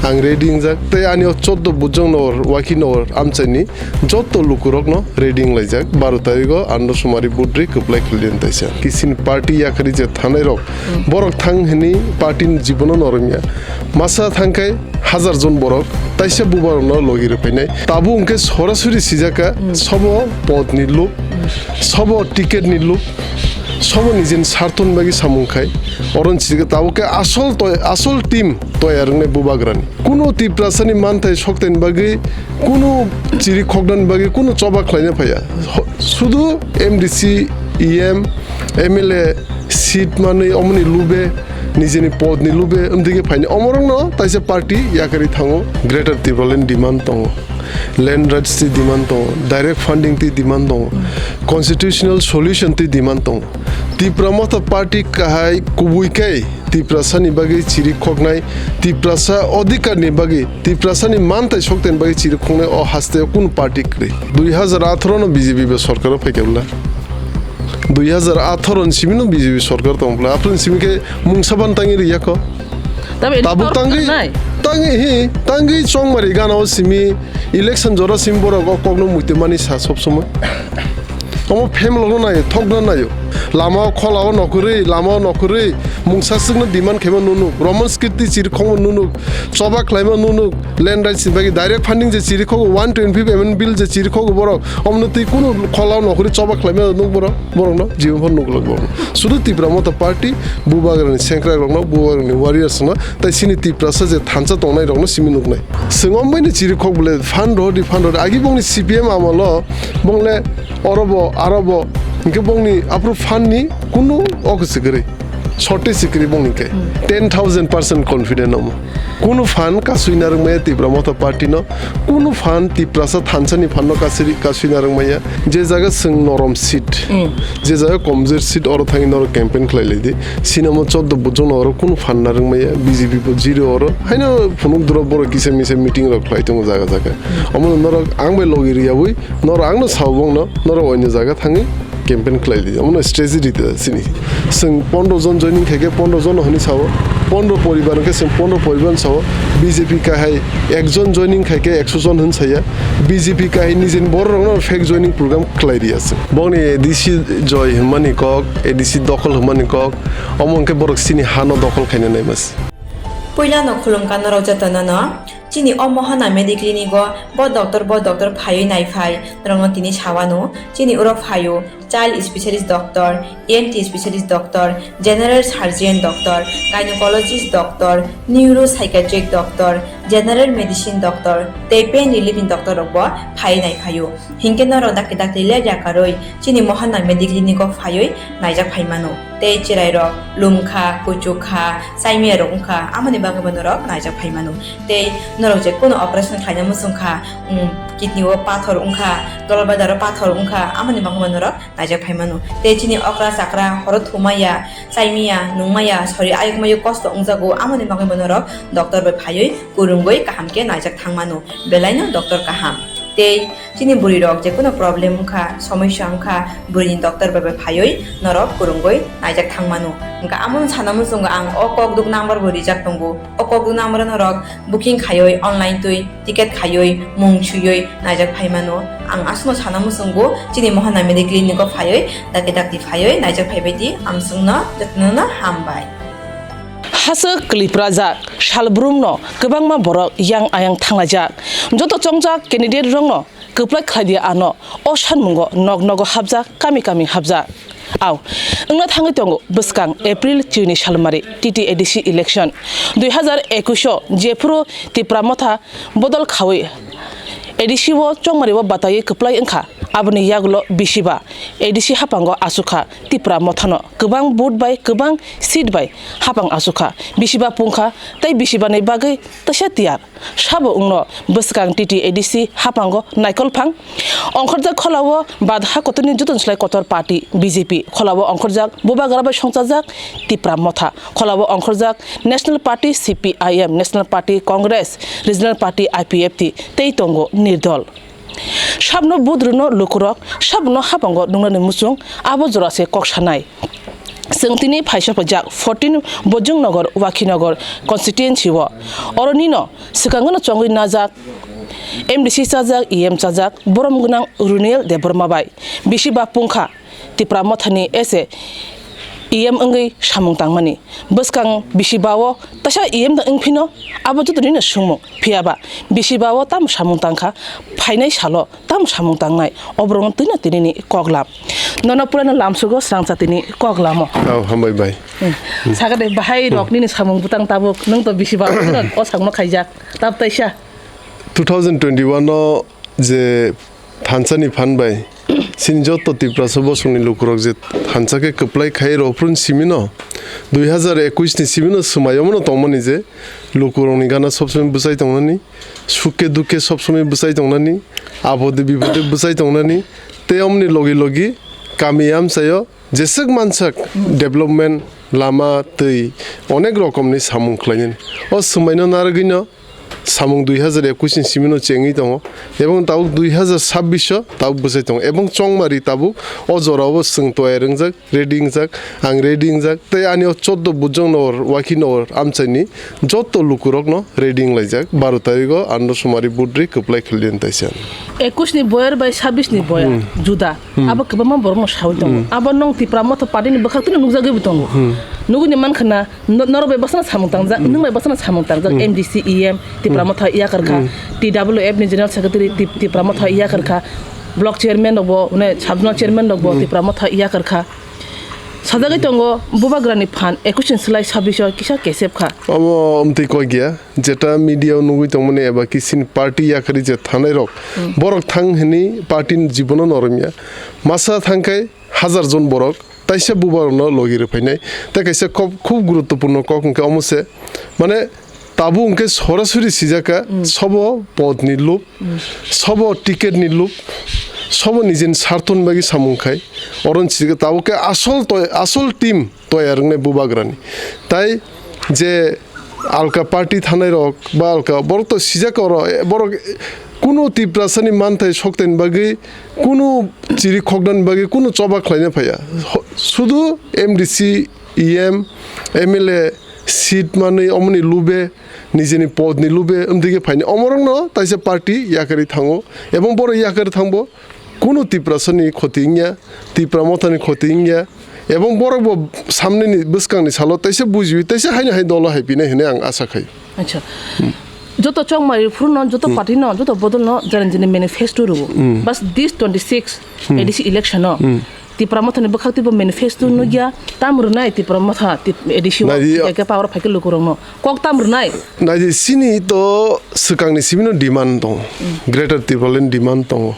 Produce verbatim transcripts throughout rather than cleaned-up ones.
Ang ready wngjak, tei ani o choddo bujong nogor, waki nogor amchaini jotto lukurokno ready wnglaijak, baro tarigo Andro Somari budri kwplai khwlaidian taisa. Kisini party yakarwi je thanairok, borok thang hwnwi party ni jibono noromya. Masa thangkhai hazar jon borok taisa bubarokno logi rwphainai. Tabuk hwnkhe sorasori sijaka, sobo podni lub, sobo ticket ni lub, sobo nijeni sarthoni bagwi samung khai. Oro ni sijaka tabuk khe asol toi-, asol team toyar wngnai bubagrani. Kunu Tiprasani manthai soktaini bagwi, kunu chiri khoknani bagwi kunu choba khlaina phaiya. Ho-, sudu M D C, E M, M L A seat manwi omoni lube, nijeni podni lube, wngdigi phaini omorokno taisa party yakarwi thango. Greater Tipraland demand tongo, land rights ni demand tongo, direct funding ni demand tongo, constitutional solution ni demand tongo. Tipra Motha Party kahai kubui khe Tiprasani bagwi chiri khoknai, Tiprasa odhikarni bagwi, Tiprasani manthai soktaini bagwi chiri khoknai o hasteo kunu party kwrwi. Dui hazar atharo no B J P bo sorkaro phaikha bwla. Dui hazar atharo ni simi no B J P sorkar tong bwla. Aphuru ni simi khe mungsa ban tangwi riyakho. Tabuk tangwi, tangwi hi, tangwi chongmari gana o simi election jora simi borok o kokno muitu mani sa sob somoi. Omo family no naio, thokno naio. Lama o khola o nokhorwi, lama o nokhorwi, mungsa swkno demand khaima nunuk, Roman script ni chiri khokma nunuk, choba khlaima nunuk, land rights ni bagwi direct funding je chiri khogo, one twenty-five amendment bill je chiri khogo borok, omono twi kunu khola o nokhorwi choba khlaima nunuk borok, borokno jibon phano nuklak borok. Sudu Tipra Motha Party, bubagrani sengkrakrokno, bubagrani warriors no, tai chini Tiprasa je thansa tongnairokno simi nuknai. Chwng ombaino chiri khok bwle, phan rw di, phan rw di. Agi bongni C P M amolo, bongle orobo, arobo, hinkhe bongni aphuru phan ni kunu okhwse kwrwi. Shortage se kwrwi bongni khe. Ten thousand percent confident omo. Kunu phan kasui narwk maya Tipra Motha Party no, kunu phan Tiprasa thansa ni phan no kasui, kasui narwk maya. Je jaga chwng norom seat, je jaga komjor seat oro thangwi norok campaign khlai lai di. Sinamo choddo bujong no oro kunu phan narwk maya, B J P bo zero oro. Haino phunuk duro borok kisa misa meeting rok khlai tongo jaga jaga. Omo norok ang bai logi riyaui, norok ang no sao bong no, norok oino jaga thangwi campaign khlai di. Omo no strategy rita sini. Chwng pondro jon joining khaikhe pondro jon hwnwi sao, pondro poribar hwnkhe chwng pondro poribar hwnwi sao, B J P kahai ekjon joining khaikhe ekso jon hwn saya, B J P kahai nijeni borok rokno fake joining program khlai ri ase. Bongni A D C joi hwnmani kok, A D C dokhol hwnmani kok, omo hwnkhe borok chini hano dokhol khaina nai mas. Puila no khulumkha norok jotono no, chini o Mohana Mediclinic o bo doctor, bo doctor phaiwi naiphai, norokno tini sawano, chini oro phaio, child specialist doctor, E N T specialist doctor, general surgeon doctor, gynecologist doctor, neuropsychiatric doctor, general medicine doctor, tei pain relief ni doctor rok bo phaiwi naiphaio. Hinkhe norok dakti dakti le yakarwi chini Mohana Mediclinic o phaiwi naijak phaimano. Tei chwrairok lumkha, kuchukha, chaimiya rok wngkha, amoni bagwi bo norok naijak phaimano. Tei norok je kono operation khlaina muchungkha, um, kidney o pathor wngkha, dolbadar o pathor wngkha, amoni bagwi bo norok naijak phaimano. Tei chini okra chakra horo thumaya, chaimiya, nungmaya, sori ayuk mayuk kosto wngjago, amoni bagwi bo norok doctor bai phaiwi kwrwngwi kaham khe naijak thangmano. Belaino doctor kaham. Tei chini bwrwi rok je kono problem wngkha, somosya wngkha, bwrwini doctor bai bai phaiwi norok kwrwngwi naijak thangmano. Hwnkha amoni sana muchungo ang o kokduk number bo rijak tongo. O kokduk number o norok booking khaiwi online twi ticket khaiwi mung suiwi naijak phaimano. Ang aswkno sana muchungo chini Mohana Mediclinic o phaiwi dakti dakti phaiwi naijak phaibai di. Amswkno jotono no hambai. Haswk kwlwi phrajak salbrumno kwbangma borok yang ayang thanglaijak. Joto chongjak candidate rokno kwplai khlai di ano. O sanmungo nok nogo hapjak, kami kami hapjak. Au, wngna thangwi tongo bwskang April chini salmari T T A D C election dui hazar ekush o jephuru Tipra Motha bodol khaui A D C o chongmari o bataiwi kwplai wngkha, aboni yagulo bisiba A D C haphango achukha Tipra Mothano kwbang vote bai kwbang seat bai haphang achukha, bisiba pungkha tei bisiba ni bagwi teisa tiyar. Sabo wngno bwskang T T A D C haphango naikol phang. Ongkhorjak kholao badha kotorni joto slai kotor party B J P, kholao ongkhorjak bubagra bai songchajak Tipra Motha, kholao ongkhorjak National Party C P I M, National Party Congress, Regional Party I P F T tei tongo nirdol. Sabno vote rwno lukurok, sabno haphango nungnani muchung, abo jora se kok sanai. Chwng tini phaisa phaijak fourteen Bojongnagar, Wakhinagar constituency o. Oro nino swkangno chongwi najak, M D C chajak, E M chajak, borom gwnang Runiyal Debbarma bai bisi ba pungkha Tipra Mothani S A E M wngwi samung tangmani. Bwskang bisi ba o taisa E M da wngphino, abo joto nino swngmung. Phiya ba bisi ba o tamo samung tangkha, phainai salo tamo samung tangnai, oborokno twino tinini kok lam. Nono puraino lamsugo swrangsa tini kok lamo. Oh, hambai bai. Hmm. Sakha de bahai rok nini samung bwtang tabuk, nwng to bisi ba o swrang o sakno khaijak, tab taisa. Two thousand twenty-one o je thansa ni phan bai chini joto Tiprasa bosong ni lukurok je thansa khe kwplai khai rw phuru ni simi no, dui hazar ekwis ni simi no swmai omo no tongmani je lukurok ni gana sob somoi bwchai tongnani, sukhe dukhe sob somoi bwchai tongnani, apode bipode bwchai tongnani, tei omoni logi logi kami amchaio jeswk mansak development, lama, twi, onek rokomni samung khlainani. O swmaino narwgwino samung dui hazar ekwis ni simino chengwi tongo, ebong tabuk dui hazar sabbish o tabuk bwchai tongo, ebong chongmari tabuk o jorao chwng toyar wngjak. Ready wngjak, ang ready wngjak, tei ani o choddo Bujong Nogor, Wakhi Nogor amchaini joto lukurokno ready wnglaijak, baro tarigo Andro Somari budri kwplai khwlaiyan taisa. Ekwis ni boyar bai sabbish ni boyar, hmm, juda. Hmm. Abo kwbangma borokno saui tongo. Hmm. Abo nwng Tipra Motha party ni bwkhak tino nukjagwi bo tongo. Hmm. Nugui ni mankha na, no-, norok bai bwsano samung tangjak, hmm, nwng bai bwsano samung tangjak, hmm, M D C, E M, Tipra, hmm, Motha yakarkha, hmm, T W F ni General Secretary Tip-, Tipra Motha yakarkha, block chairman rok bo, mane, sub zonal chairman rok bo, hmm, Tipra Motha yakarkha. Sajagwi tongo, bubagrani phan ekwis ni slai sabbish o kisa kesep kha. Omo omtwi kok ya, jeta media o nugui tongmani eba kisini party yakarwi je thanai rok, hmm, borok thang hini party ni jibono noromya. Masa thangkhai hazar jon borok taisa bubagrano logi rwphainai. Tei kaisa kok, khub guruttopurno kok hwnkhe omo se, mane, tabuk hwnkhe sorasori sijak kha, mm, sobo podni lup, mm, sobo ticketni lup, sobo nijeni sarthoni bagwi samung khai. Oro sijak kha tabuk khe asol toi-, asol team toyar wngnai bubagrani. Tai je alka party thanai rok ba alka borok to sijak kha oro, e, borok kunu Tiprasani manthai soktaini bagwi, kunu chiri khoknani bagwi kunu choba khlaina phaiya. Ho-, sudu M D C, E M, M L A seat manwi omoni lube, nijeni podni lube, omdike phaini omorokno taisa party yakarwi thango, ebong borok yakarwi thangbo kunu Tiprasani khoti wngya, Tipra Mothani khoti wngya, ebong borokbo samnini bwskangni salo taisa bujiwi, taisa haino hai dolo hai pinai hinwi ang asa khai. Acha. Hmm. Joto chongmari phuru no, joto, hmm, party no, joto bodol no, jani jani manifesto rwo. Hmm. Bas this twenty-six, hmm, A D C election no. Hmm. Tipra Mothani bwkhak twibo manifesto, hmm, nukya, tam rwnai Tipra Motha, tip-, A D C o, naidi, eke power phaikhe lukurokno. Kok tam rwnai. Naidi sini to swkangni simino demand tongo. Hmm. Greater Tipraland demand tongo.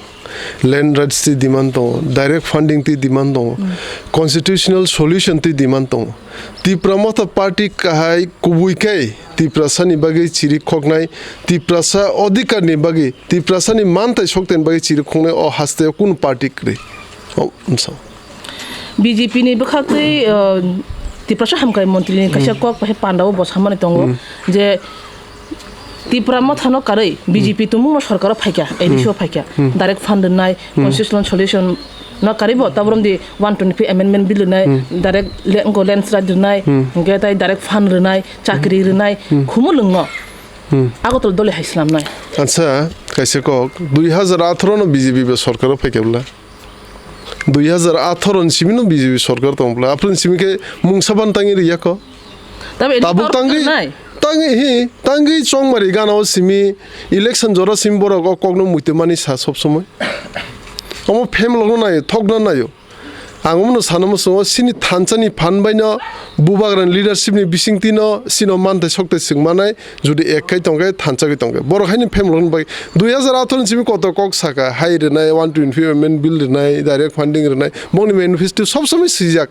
Land rights twi demand tongo, direct funding twi demand tongo, hmm, constitutional solution twi demand tongo. Tipra Motha party kahai kubui khe Tiprasani bagwi chiri khoknai, Tiprasa odhikarni bagwi, Tiprasani manthai soktaini bagwi chiri khoknai o hasteo kunu party kwrwi. O, msa. B J P ni bwkhak twi, uh, Tiprasa Hamkrai Montri ni kaisa, hmm, kok bai panda o bo samani tongo, hmm, je Tipra Mothano karwi B J P, hmm, tongmungno sorkaro phaikha, A D C o, hmm, phaikha. Hmm. Direct fund rwnai, hmm, constitutional solution no karwi bo, taboromdi one twenty-five amendment bill rwnai, hmm, direct le-, wngkha landslide rwnai, hmm, hwnkhe tai direct fund rwnai, chakri, hmm, rwnai, hmm, khumulwngno. Hmm. Agartala doli hai swnamnai. Acha, kaisa kok, dui hazar atharo no B J P bo sorkaro phaikha bwla. Dui hazar atharo ni simi no B J P sorkar tong bwla. Aphuru ni simi khe mungsa ban tangwi rwya kho. Tabuk tangwi, tangwi hi, tangwi chongmari gana o simi election jora simi borok o kokno muitu mani sa sob somoi. Omo phem lokno naio, thokno naio. Ang omono sana muchungo sini thansa ni phan bai no bubagrani leadership ni bisingtwi no sino manthai sokthai swng manai. Jodi ek khai tongkhe, thansa khai tongkhe. Borok haino phem rwna bagwi dui hazar atharo ni simi kotor kok saka, hai rwnai, one twenty amendment bill rwnai, direct funding rwnai. Bongni manifesto sob somoi swijak.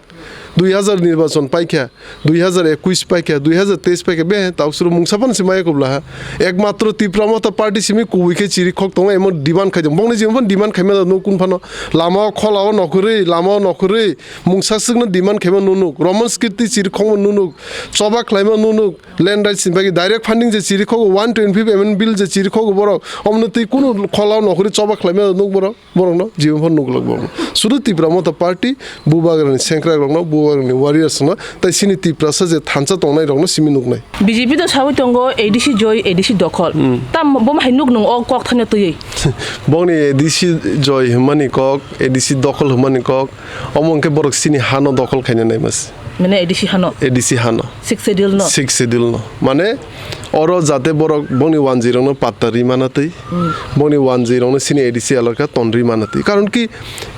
Dui hazar nirbachon paikha, dui hazar ekwis paikha, dui hazar teis paikha, be, tausuru mungsa phano se maya kubla ha. Ekmatro Tipra Motha party simi kubui khe chiri khok tongo, emo demand khai tongo. Bongni jingbo demand khai mano, nung kun phano lama o khola o nokhorwi, lama o nokhorwi. kwrwi mungsa swkno demand khaima nunuk, Roman script twi chirikhokma nunuk, choba khlaima nunuk, land rights ni bagwi direct funding je chirikhok, one twenty-five amendment bill je chirikhok borok, omno twi kunu kholao nokhorwi choba khlaima nuk borok, borokno jibon phano nuklak borokno. Sudu Tipra Motha Party, Bubagrani sengkrakrokno, Bubagrani warriors no, tai chini Tiprasa je thansa tongnairokno simi nuknai. B J P to sawi tongo A D C joy, A D C dokhol. Hmm. Tam bo hai nuk nung o kok thani twiwi. Bongni A D C joy hwnmani kok, A D C dokhol hwnmani kok, omo hwnkhe borok chini hano dokhol khaina nai mas. Mane A D C hano? A D C hano. Sixth Schedule no? Sixth Schedule no. Mane oro jate borok bongni wanjwirokno patta ri mana twi, hmm, bongni wanjwirokno chini A D C elaka ton ri mana twi. Karon ki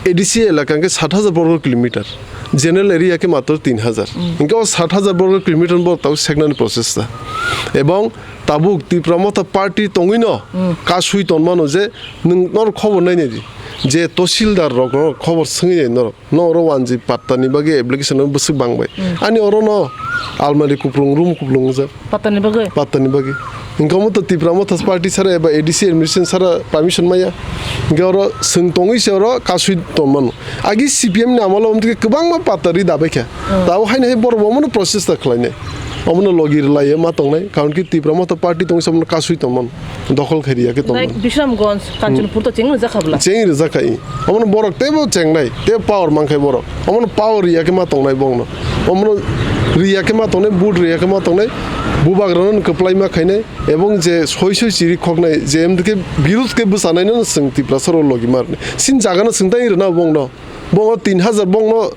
A D C elaka hwnkhe sat hajar borgo kilometer. General area khe matro tin hajar. Hmm. Hwnkhe o sat hajar borgo kilometer borok tabuk seknani process ta. Ebong tabuk Tipra Motha Party tongwino, hmm, kasui tonmano je nwng norok khobor nainai di. Je Tahsildar rokno khobor swngwi nai norok. No oro wanji patta ni bagwi application no bwswk bang bai. Hmm. Ani oro no almari kuplung, room kuplung wngjak. Patta ni bagwi? Patta ni bagwi. Hwnkhe omo to Tipra Motha Party sara eba A D C administration sara permission maya. Hwnkhe oro swng tongwi se oro kasui tongmano. Agi C P M ni amolo omtike kwbangma patta ri dabai kha. Hmm. Tabo haino hai borok bo omono process ta khlainai. Omono logi rwlaiya ma tongnai. Karon ki Tipra Motha Party tongwi se omono kasui tongmano. Dokhol khai riya khe tongmano. Like Bishramganj, Kanchanpur to cheng rijak kha bwla? Cheng rijak kha i. Omono borok teibo chengnai, teibo power mankhe borok. Omono power riya khe ma tongnai bongno. Omono riya khe ma tongnai, vote riya khe ma tongnai, bubagrano kwplai ma khainai, ebong je soi soi chiri khoknai, je em khe birud khe bwchanai no swng Tiprasa rok logi ma rwnai. Sin jaga no swng tai rwna bongno. Bongo tin hajar bongno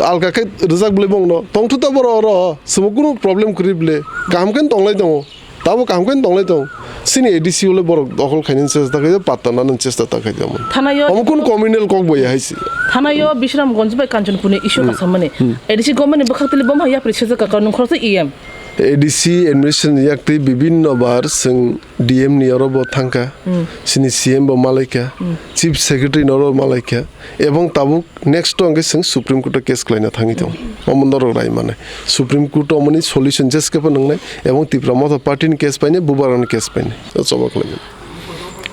alka khe rijak bwlai bongno. Tongthu ta borok oro, swbo kunu problem kwrwi bwlai. Kaham khe tonglai tongo. Tabo kaham khe tonglai tong. Chini A D C ule borok dokhol khainani chesta khaijak, patta nanani chesta ta khaijak. Thanayo omo kun communal kok bo ya hai se. Thanayo Bishramganj bai Kanchanpur ni issue, hmm, kasamani. Hmm. A D C government ni bwkhak tili bom hai yapri sejak ka nung khoroksa E M. A D C administration ni yak twi bibinno bar chwng D M ni oro bo thangkha. Hmm. Chini C M bo malaikha. Hmm. Chief Secretary ni oro malaikha. Ebong tabuk next o hwnkhe chwng Supreme Court o case khlaina thangwi tongo. Omo norok rai manai. Supreme Court o omoni solution jeskhe phano nwngnai, ebong Tipra Motha Party ni case painai, Bubagra ni case painai. O choba khlaimani.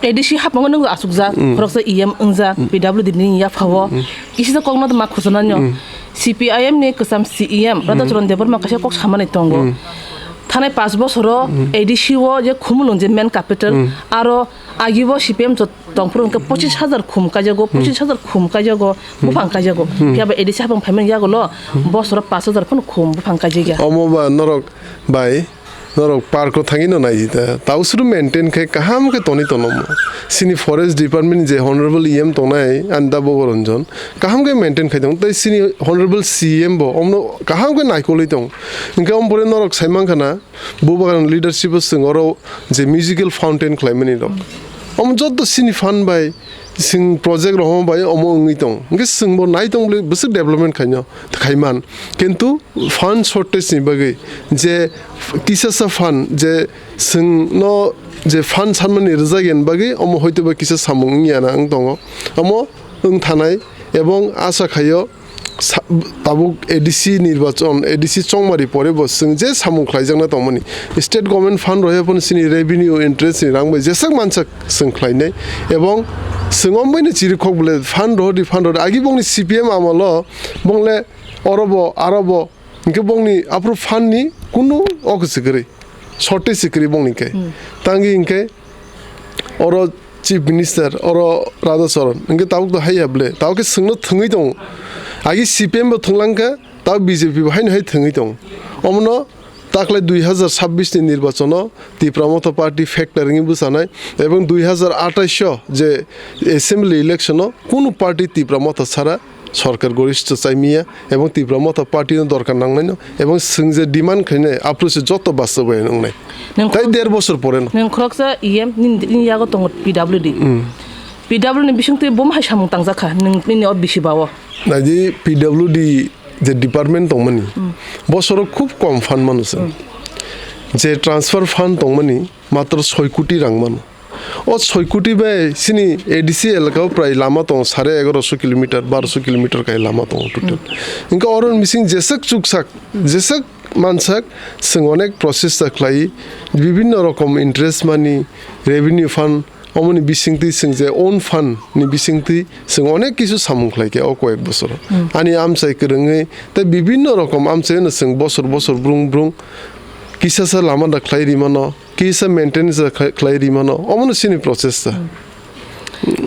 A D C haphango nwng achukjak, mm, khoroksa E M wngjak, mm, P W D ni yaphao. Mm. Isisa kokno ma khujana nyo. Mm. C P I M ni kwcham C E M, mm, Radhacharan Debbarma kaisa kok samani tongo. Mm. Thanai panch bosoro, mm, A D C o je Khumulwng je main capital, mm, aro agibo C P M jot tongphuru hwnkhe pochis hajar khum kaijago, hmm, pochis hajar khum kaijago, hmm, buphang kaijago. Hmm. Phiya ba A D C haphang phaimani yagulo, hmm, bosoro panch hajar phano khum buphang kaijagya. Omo ba norok bai, norok park o thangwi no nai ta. Tau suru maintain khai kaham khe tonwi tonomo. Sini forest department ni je honorable E M tongnai Anda Bogoranjan, kaham khe maintain khai tong. Tai sini honorable C M bo omno kaham khe naikolwi tong. Hwnkhe omo pore norok sai mankha na, Bubagrani leadership o chwng oro je musical fountain khlaimani rok. Omo joto chini fund bai, chwng project rohorma bai omo wngwi tong. Hwnkhe chwngbo nai tong bwlwi bwswk development khaino, khaiman. Kintu fund shortage ni bagwi je kisasa fund je chwngno je fund sanmani rwjak yani bagwi omo hoitoba kisa samung wngya na wng tongo. Omo wng thanai ebong asa khaio sa-, tabuk A D C nirbachon, A D C chongmari pore bo chwng je samung khlaijakna tongmani, state government fund rohya phano chini revenue interest ni rang bai jeswk mansak chwng khlainai, ebong chwng ombaino chirikhok bole fund rohordi, fund rohordi, agi bongni C P M amolo bongle orobo arobo, hwnkhe bongni aphuru fund ni kunu o kwchwk kwrwi. Shortage se kwrwi bongni khe. Hmm. Tangwi hwnkhe oro Chief Minister, oro Radha Charan, hwnkhe tabuk to haiya ble, tabuk khe chwngno thwngwi tongo. Agi C P M bo thwnglang kha, tabuk B J P bo haino hai thwngwi tongo. Omono taklai dui hazar chabbish ni nirbachono Tipra Motha Party factor wngwi bwchanai, ebong dui hazar athais o je assembly election o kunu party Tipra Motha sara sorkar goristho chaimiya, ebong Tipra Motha party no dorkar nangnaino, ebong chwng je demand khainai, aphuru se joto bastobaya wngnai. Nwng tai khorok-, der bosor pore no. Nwng khoroksa E M nini, nini yago tongo P W D. Mm. P W ni bisingtwi bo hai samung tangjak kha, nwng nini o bisi bao. Naidi P W D je department tongmani, mm, bosoro khub kom fund mano se. Mm. Je transfer fund tongmani, matro soi koti rang mano. O soi koti bai chini A D C elaka o prai lama tongo, sare egaroso kilometer, baroso kilometer kai lama tongo total. Hmm. Hwnkhe oro ni bising jeswk chuksak, jeswk mansak, chwng onek process ta khlai, bibinno rokom interest money, revenue fund, Omoni bisingtwi chwng je own fund ni bisingtwi chwng onek kisu samung khlai khe o koyek bosoro. Hmm. Ani amchai kwrwngwi tei bibinno rokom amchaino chwng bosor bosor brung brung kisasa lama da khlai rimano, kisa maintenance da khlai, khlai rimano, omono chini process ta. Hmm.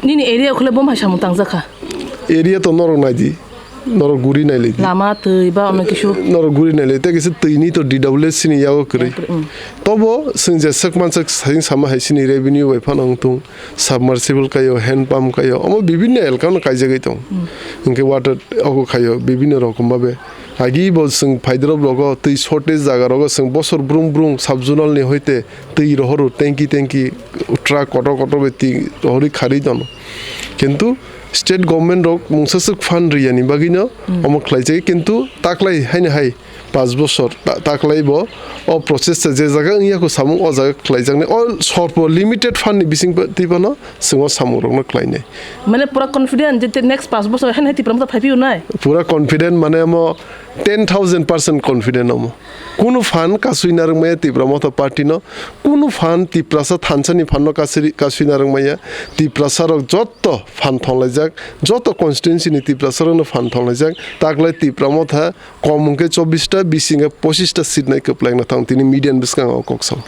Nini area o khle bo hai samung tangjakha? Area to norok naidi. Norok guri nailai di. Lama, twi ba onek kisu. Norok guri nailai, tei kisa twini to D W S ni yago kwrwi. Kwrwi, mm. Tobo chwng jeswk mansak saying sama hai sini revenue bai phano wng tung, submersible kaio, hand pump kaio, omo bibinno elkano kaijagwi tong. Mm. Hwnkhe water ogo khaio, bibinno rokom babe. Agi bo chwng phaidrop rogo twi shortage jaga rogo chwng bosor brum brum sub zonal ni hoite twi rohoro tanki tanki truck kotor kotor bai twi rohorwi kharwi tono. Kintu state government rok mungsa swk fund riyani bagwino, hmm, omo khlaijak, kintu taklai haino hai panch bosor ta-, taklai bo o process ta je jaga wngya kho samung o jaga khlaijaknai. O sorpo limited fund ni bising twi phano chwng o samung rokno khlainai. Mane pura confident je te next panch bosor haino hai Tipra Motha phaiphio nai? Pura confident mane omo ten thousand percent confident omo. Kunu phan kasui narwk maya Tipra Motha party no, kunu phan Tiprasa thansa ni phan no kasui, kasui narwk maya. Tiprasa rok jotto phan thonglaijak, jotto constituency ni Tiprasa rok no phan thonglaijak. Taklai Tipra Motha kom hwnkhe chobbish ta, bisi hwnkhe pochis ta seat nai kwplai wngna thang tini media ni bwskango o kok sao.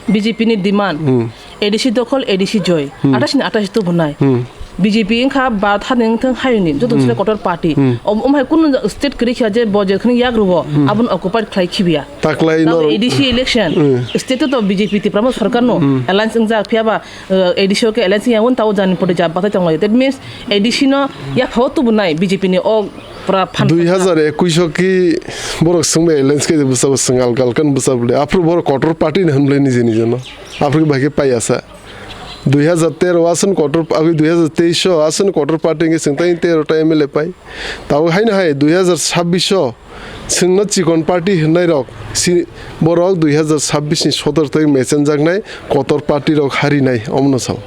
B J P ni demand, hmm, A D C dokhol, A D C joy, hmm, athais ni athais tubunai. Hmm. B J P wngkha Bharat hani wngthang hayungni joto, hmm, sle kotor party. Hmm. Om, om hai kunu state kwrwi kha je bo je khani yak rwo, hmm, aboni occupied khlai khibiya. Taklai tamo no A D C election, hmm, state to B J P Tipra Motha sarkar no, hmm, alliance wngjak phiya ba, uh, A D C o khe alliance ya won tao jani pore ja bathai tonglaio. That means A D C no ya phao tubunai B J P ni o pura phan. Dui hazar ekush o ki borok swngbai alliance khe bwsa bwsa ngal gal kan bwsa bwle. Aphuru borok kotor party ni hwnblai nije nije no. Aphuru bai khe paiya sa. Dui hazar tero o aswk kotor, agwi dui hazar teis o aswk kotor party hwnkhe chwng tei tero ta M L A pai. Tabuk haino hai dui hazar sabbish o chwngno chikon party hwnnairok si borok dui hazar sabbish ni sotor tei mechenjaknai kotor party rok harinai omono sao.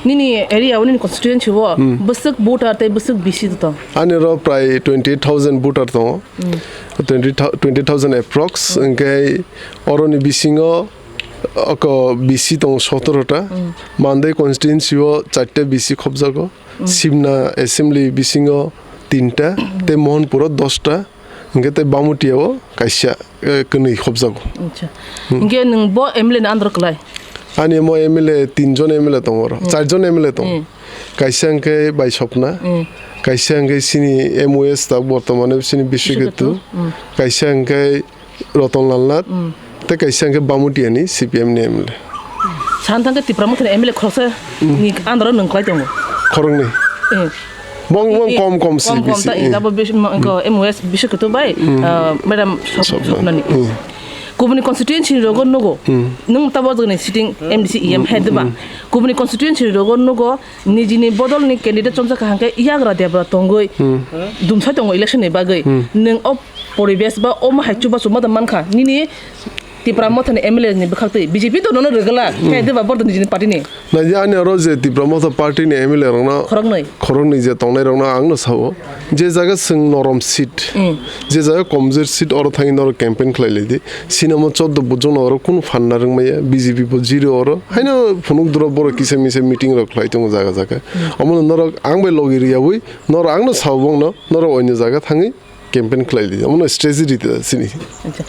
Nini area o nini constituency o, hmm, bwswk voter tei bwswk B C tong? Ani oro prai twenty eight thousand voter tongo. Hmm. Twenty thou-, twenty thousand approx. Hmm. Hwnkhe oroni bisingo oko B C tongo sotoro ta. Hmm. Mandai constituency o charta B C khobjago. Hmm. Simna assembly bisingo tinta, hmm, tei Mohanpur o dosta, hwnkhe tei Bamutia o kaisa, eh, kwnwi khobjago. Acha. Hmm. Hwnkhe nwng bo M L A ni under klai? Ani mo M L A tinjon M L A tongo oro, hmm, charjon M L A tongo. Hmm. Kaisa hwnkhe Bai Sopna, hmm, kaisa hwnkhe sini M O S ta bortomane sini Biswiketu, Biswiketu, hmm, kaisa hwnkhe Roton Lal Nath, hmm, tei kaisa hwnkhe Bamutiani C P M ni M L A. San thangkhe Tipra Mothani M L A khoroksa, hmm, ni under o nwng klai tongo? Khoroknwi. Eh. Bong, bong eh, kom, kom si kom, kom bisi, ta eh. Abo bis-, mo-, ko M O S Biswiketu bai, hmm, ah, Madam Sop-, Sopna. Sopnani. Hmm. Kubuni constituency rogo nugo. Hmm. Nwng tabo jogni sitting M D C E M, hmm, head ba. Hmm. Kubuni constituency rogo nugo, nijini bodolni candidate chongjak kaham khe Yagra Debra tongwi, hmm, dumsai tongo election ni bagwi. Hmm. Nwng o poribesh ba omo hai chubachu ma da mankha nini Tipra Mothani M L A ni bwkhaktwi. B J P to nono rwgwla, hmm, khe deba bordo nijini party ni. Naidi ani oro je Tipra Motha party ni M L A rokno khoroknwi, khoroknwi je tongnai rokno ang no sao, je jaga chwng norom seat, hmm, je jaga komjor seat oro thangwi norok campaign khlai lai di. Sinamo choddo bujokno oro kunu phan narwk maya, B J P bo zero oro. Haino phunuk duro borok kisa misa meeting rok khlai tongo jaga jaga. Hmm. Omono norok ang bai logi riyawi, norok ang no sao bongno, norok oino jaga thangwi campaign khlai di, omono strategy rita sini. Acha.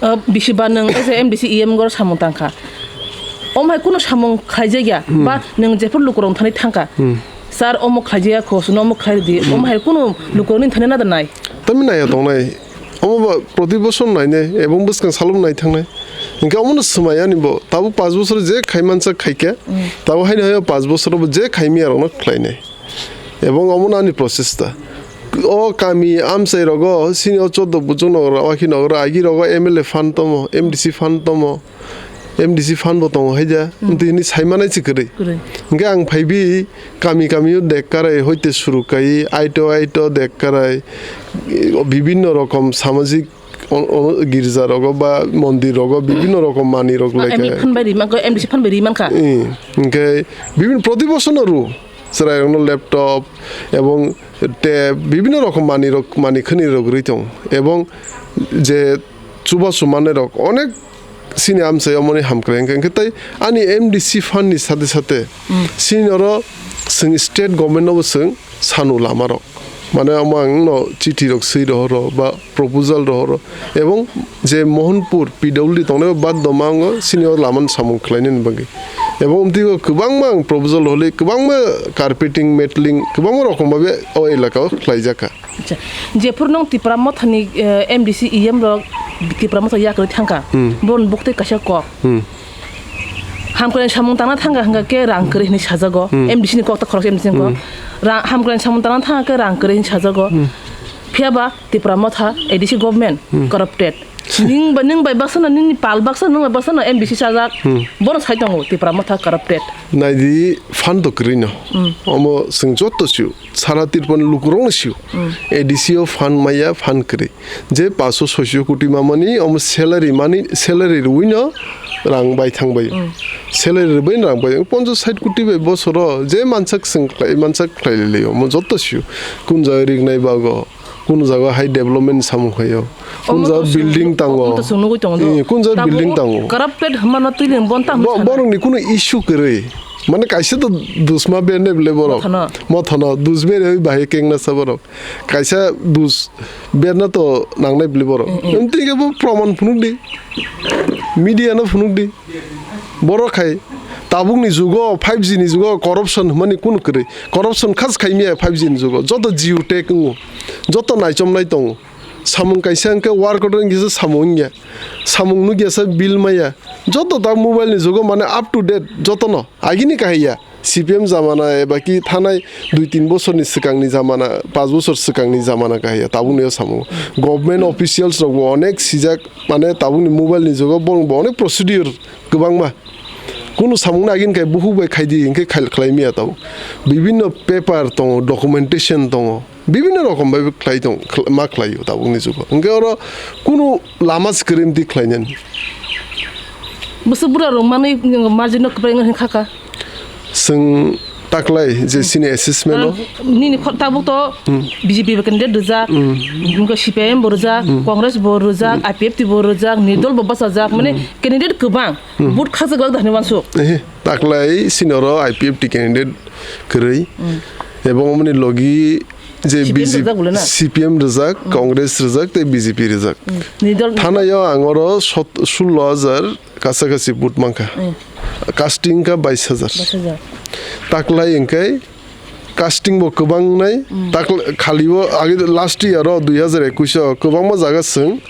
Ah, bisi ba nwng as a M D C E M gor samung tangkha. Om hai kunu samung khaijak ya, hmm, ba nwng jephru lukurok thani thangkha. Hmm. Sir, omo khaijak ya kho, suno omo khlai di. Hmm. Om hai kunu lukurok ni thani nada nai? Tami nai ya tongnai. Omo ba proti bosor nai ne, ebong bwskang salom nai thangnai. Hingke omono swmai ani bo, tabuk panch bosor je khai mansa khaikhe, hmm, tabuk haino haino panch bosor bo je khaimya rokno khlainai. Ebong omono ani process ta. O kami amchai rogo, sini o choddo bujok nogo, wakhi nogo, agi rogo M L A fund tomo, M D C fund tomo, M D C fund bo tongo haida, hmm, tini saimanai se kwrwi. Kwrwi. Hingke ang phaibi kami kami o dek karai hoite suru kai, aito aito dek karai, bibinno rokom samajik o, o, girja rogo ba mondir rogo bibinno rokom manwi rok lai khe. M D C phan bai ri mankha, M D C phan bai ri mankha. Hmm, hingke bibin proti bosor no ru. Chwrairokno laptop ebong tei bibinno rokom manwi rok, manwi khwnwi rok rwi tongo. Ebong je chubachu manwi rok onek Sini amchai omoni hamkrai hwnkhe, hwnkhe tei ani M D C fund ni sate sate sini oro chwng state government nobo chwng sanu lama rok. Mane omo ang no chithi rok swi rohoro ba proposal rohoro. Ebong je Mohanpur P W D tongnai o bad doma ango sini o lama ni samung khlainani bagwi. Ebong omtwi o kwbangma ang proposal rohorli kwbangma carpeting, metaling kwbangma rokom babe o elaka o khlaijakha. Acha, jephuru nwng Tipra Mothani, eh, M D C E M rok Tipra Motha yakarwi thangkha, boroni buktwi kaisa kok. Hamkrai samung tangna thangkha hwnkha khe rang kwrwi hinwi sajago. M D C ni kok ta khoroksa M D C ni kok. Ra-, hamkrai samung tangna thangkha khe rang kwrwi hinwi sajago. Phiya ba Tipra Motha A D C government corrupted. Ning ba, ning bai baksa no, nini pal baksa, nwng bai baksa no M D C chajak. Bono sai tongo Tipra Motha corrupted. Naidi fund to kwrwi no. Omo chwng joto sio. Sara Tripura ni lukurokno sio. A D C o fund maya, fund kwrwi. Je paanso soiso koti mamani, omo salary mani, salary rwino rang bai thang bai. Salary rwbai rang bai. Ponchas sait koti bai bosoro, je mansak seng khlai, mansak khlai lele, omo joto sio. Kun jaga rignai bago, kun jaga hai development samung khaio. Kun jaga building tango. Omo to chwng nugui tongo do. Eh, kun jaga building tango. Corrupted hwnmano twiling bon tamo. Bo-, borokni kunu issue kwrwi. Mane kaisa to dusma bernai bwle borok. Mothano. Mothano, dus beri oi bahai kengna sa borok. Kaisa dus berna to nangnai bwle borok. Tei khe bo proman phunuk di. Media no phunuk di. Borok khai tabukni jugo, five G ni jugo corruption hwnmani kunu kwrwi. Corruption khas khaimiya five G ni jugo. Joto Jio tech wngo. Joto naichomnai tongo. Samung kaisa hwnkhe work order wngkhe samung wngya. Samung nukya sa bill maya. Joto ta mobile ni jugo mane up to date jotono. Agini kahaiya. C P M jamana eba ki thanai dui tin bosorni swkangni jamana, panch bosor swkangni jamana kahaiya. Tabukni o samung. Government officials rokbo onek sijak mane tabukni mobile ni jugo borokbo onek procedure kwbangma. Kunu samungno agini kai buhuk bai khaidi hinkhe khai-, khlaimiya tabuk. Bibinno paper tongo, documentation tongo. Bibinno rokom bai khlai tong, khl-, ma khlaio tabukni jugo. Hinkhe oro kunu lama se kwrwi mtwi khlainani. Bwswk bura rok manwi margin no kwplai wngkha kha. Chwng taklai je sini assessment o. Nini kho tabuk to B J P candidate rwjak, wngkha C P I M bo rwjak, Congress bo rwjak, I P F T bo rwjak, nirdol bo bachajak, mane candidate kwbang, vote khajak lak da hinwi wansuk. Ehe, taklai sini oro I P F T candidate kwrwi. Ebong omoni logi je C P M B J P rwjak bole na? C P M rwjak, Congress rwjak, tei B J P rwjak. Ni dol. Thanaio ang oro sot-, sullo hajar kasa kasi vote mankha. Casting ka bais hajar. Bais hajar. Taklai hwnkhe casting bo kwbang nai. Takla-, khali o age last year o dui hajar ekwis o kwbangma jaga swng.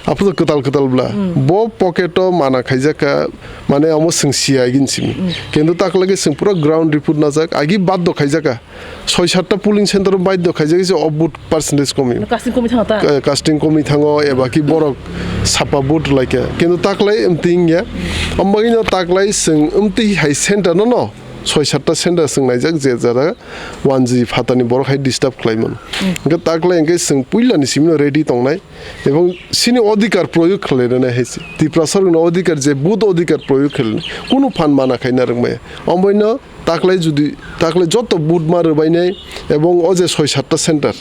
Aphuru kwtal kwtal bla. Bo pocket o mana khaijak ka, mane omo swng siya agin simi. Kintu taklai khe swng pura ground report najak. Agi baddo khaijak ka. Soi satta polling center o baiddo khaijak se o vote percentage komi. Casting komi thango ta? Ka-, casting komi thango, eba ki borok sapa vote laikha. Kintu taklai mting ya. Ambagino taklai swng mti hai center no no. Soi satta center swng naijak je jara one G phatani borok hai disturb khlaimano. Hwnkhe taklai hwnkhe swng puila ni simino ready tongnai. Ebong sini odhikar proyog khlairwnai hai se. Tiprasa rokno odhikar je vote odhikar proyog khlainai. Kunu phan mana khaina rwngmaya. Omoino taklai judi, taklai joto vote ma rwbainai ebong o je soi satta center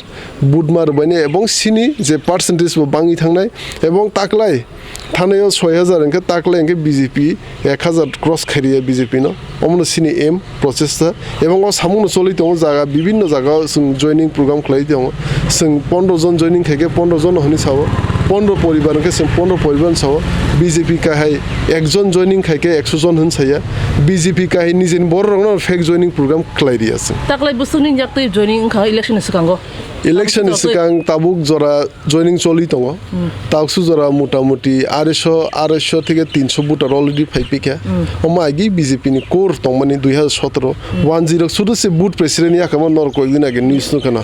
vote ma rwbainai ebong sini je percentage bo bangwi thangnai ebong taklai thanai o soi hajar hwnkhe taklai hwnkhe B J P ek hajar cross khairiya B J P no. Omono sini aim, prochesta. Ebong o samungno choli tongo jaga, bibinno jaga o chwng joining program khlai tongo. Chwng pondro jon joining khaikhe pondro jon hwnwi sao, pondro poribar hwnkhe chwng pondro poribar hwnwi sao. B J P kahai ekjon joining khaikhe ekso jon hwn saya. B J P kahai nijeni bororokno fake joining program khlai riya chwng. Taklai bwswkni yaktwi joining wngkha election ni swkango? Election ni swkang tabuk jora joining choli tongo. Tabuk su jora mota moti aroiso, aroiso theke tinso voter already phai pikha. Omo agi B J P ni core tongmani dui hajar sotoro. One G rok sudu se vote president yakama norok koyekdin age news nukha na.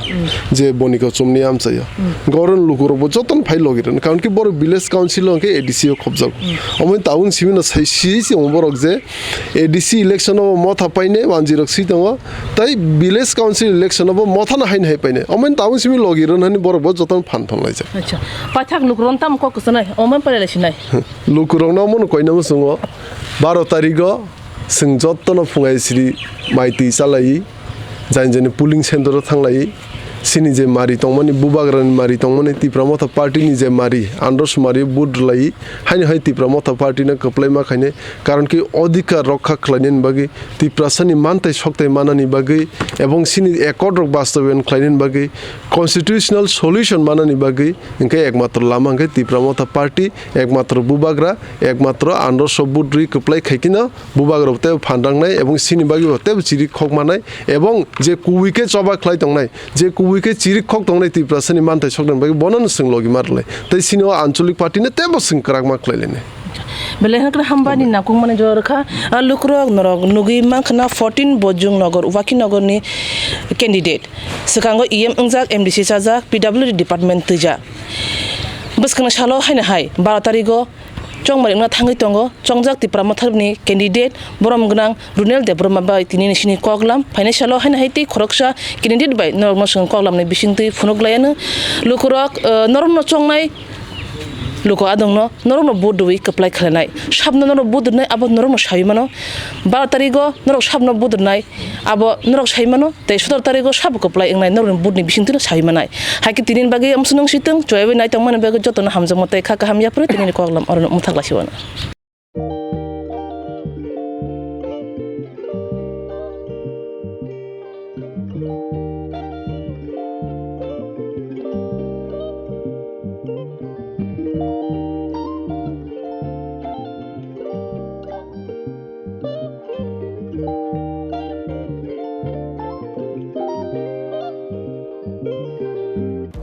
Je Bonika Chomni amchaio. Goron lukurokbo jotono phai logi rwna. Karon ki borok village council o hwnkhe A D C o khobjago. Omo tabuk simi no sai si si omo borok je A D C election o motha painai one G rok si tongo. Tai village council election o bo mothano haino hai painai. Omo tabuk simi logi rwnani borok bo jotono phan thon laijak. Acha. Paithak lukurok tamo kok kwchanai, omo pailai sinai. Lukurokno omono koina muchungo baro tarigo chwng jotono phungai siri mai twi chalai, jani jani polling center o thanglai, Chini je mari tongmani, bubagrani mari tongmani, Tipra Motha Party ni je mari, andros mari vote rwlai, haino hai Tipra Motha Party no kwplai ma khainai, karon ki odhikar rokha khlainani bagwi, Tiprasani mantai soktai manani bagwi, ebong chini accord rok bastabayan khlainani bagwi, constitutional solution manani bagwi, hwnkhe ekmatro lama hwnkhe Tipra Motha Party, ekmatro bubagra, ekmatro andros vote rwi kwplai khaikino, bubagra bo teibo phan rangnai, ebong chini bagwi bo teibo chiri khokmanai, ebong je kubui khe choba khlai tongnai, je kubui khe chirik khok tongnai Tiprasani manthai soknani bagwi bono no chwng logi ma rwlai. Tei chini o ancholic party no teibo chwng kwrak ma khlai lainai. Belai haino hambani nangkukmani jora rwkha. A lukurok norok nugwi mankha na fourteen Bojong Nogor, Wakhi Nogor ni candidate. Swkango E M wngjak, M D C chajak, P W D department twijak. Bwskangni salo haino hai baro tarigo chongmari wngna thangwi tongo, chongjak Tipra Motha ni candidate borom gwnang Runel Debbarma bai tini ni sini koklam phainai salo haino hai tei khoroksa candidate bai norokno chwng koklamni bisingtwi phunuk laianw. Lukurok, eh, norokno chongnai luku adongno norokno vote rwui kwplai khlainai. Sabno norok vote rwnai abo norokno saui mano. Baro tarigo norok sabno vote rwnai abo norok sai mano. Tei sotoro tarigo sabo kwplai wngnai norokni vote ni bisingtwino saui manai. Hai khe tinini bagwi amsonong sitwng, chubaui naitongmani bagwi jotono hamjakma tei kha kaham yapharwi tinini koklam orono mwthak lasi wano.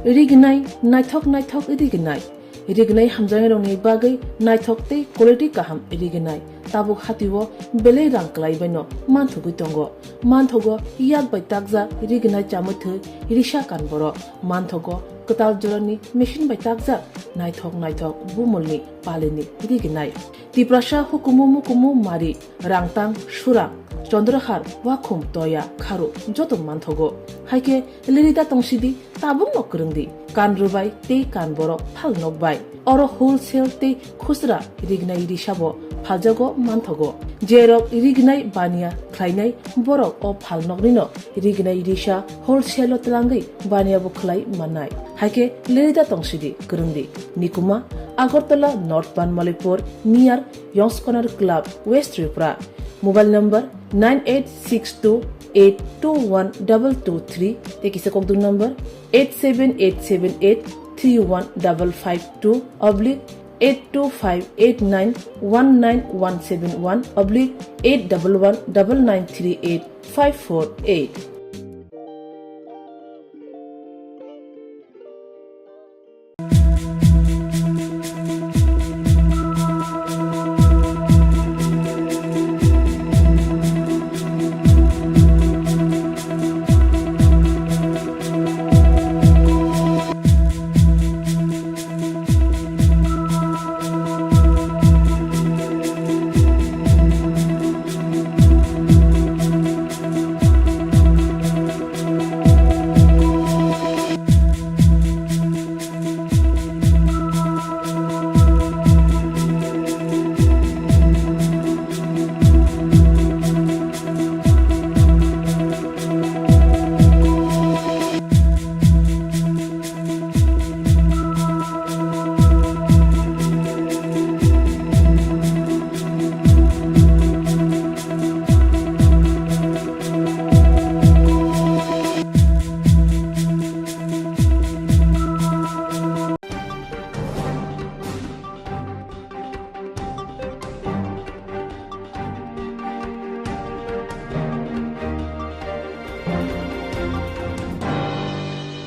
Rignai, naithok naithok rignai. Rignai hamjaknairokni bagwi naithok tei quality kaham rignai. Tabuk hatio belai rang kwlaibaino manthogwi tongo. Manthogo yak bai takjak rignai chamwi thwi risa kan borok. Manthogo kwtal jorani machine bai takjak naithok naithok bumulni palini rignai. Tiprasa hukumu mukumu mari, rangtang, surang, chondrohar, wakhum, toya, kharu joto manthogo. Hai khe lirida tongsidi, tabukno kwrwngdi, kan rwbai tei kan borok phal nokbai. Oro wholesale tei khusra rignai risabo phaljago manthogo. Jerok rignai baniya khlainai borok o phalnoknino rignai risa wholesale-o twlangwi baniyabo khlai mannai. Hai khe lirida tongsidi, kwrwngdi. Nikuma, Agartala North Banmalipur, near Yongs Corner Club, West Tripura. Mobile number nine eight six two eight two one double two three, tei kisa kokduk number eight seven eight seven eight three one double five two oblique eight two five eight nine one nine one seven one oblique eight double one double nine three eight five four eight.